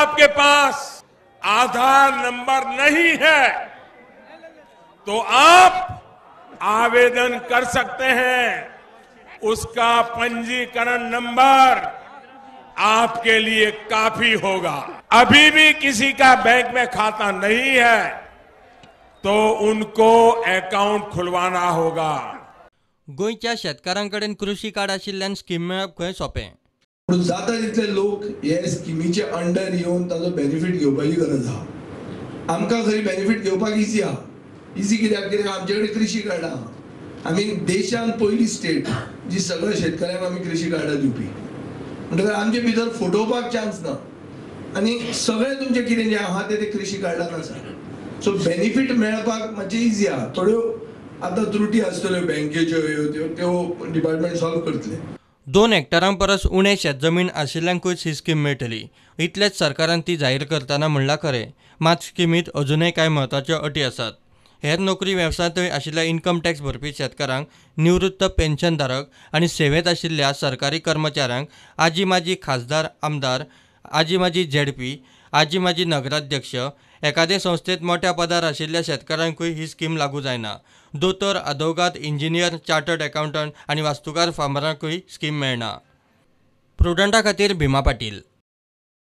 आपके पास आधार नंबर नहीं है तो आप आवेदन कर सकते हैं, उसका पंजीकरण नंबर आपके लिए काफी होगा। अभी भी किसी का बैंक में खाता नहीं है तो उनको अकाउंट खुलवाना होगा। गोंयच्या शेतकारांकडेन कृषी कार्ड आशिल्ल्यान स्कीम मेळप खंय सोंपें। पूण जाता तितले लोक हे स्किमीचे अंडर येवन ताजो बेनिफीट घेवपाची गरज आहा। आमकां खरी बेनिफीट घेवपाक इजी आहा। इजी कित्याक? कित्याक आमचे कडेन कृषी कार्डां आहा। आमी देशांत पयली स्टेट जी सगळ्या शेतकऱ्यांक आमी कृषी कार्डां दिवपी, म्हणटकच आमचे भितर फटोवपाक चान्स ना आनी सगळें तुमचें कितें जें आहा तें कृषी कार्डान आसा। सो बेनिफीट मेळपाक मातशें इजी आहा। थोड्यो आतां त्रुटी आसतल्यो बँकेच्यो ह्यो त्यो त्यो डिपार्टमेंट सॉल्व करतले। 2 हेक्टरां परस उणें शेत जमीन आशिल्ल्यांकूच ही स्कीम मेळटली इतलेंच सरकारान ती जाहीर करतना म्हणलां खरें, मात स्किमींत अजुनय कांय म्हत्वाच्यो अटी आसात। हेर नोकरी वेवसायांतूय आशिल्ल्या इन्कम टॅक्स भरपी शेतकारांक, निवृत्त पेन्शनधारक आनी सेवेंत आशिल्ल्या सरकारी कर्मचाऱ्यांक, आजी माजी खासदार आमदार, आजी माजी झेडपी, आजी माजी नगराध्यक्ष, एखादे संस्थेत मोठ्या पदार आशिल्ल्या शेतकारांकूय ही स्कीम लागू जायना। दोतोर, आदोगाद, इंजिनियर, चार्टर्ड अकाउंटंट आनी वास्तुकार फार्मरांकूय स्कीम मेळना। प्रुडंटा खातीर भीमा पाटील।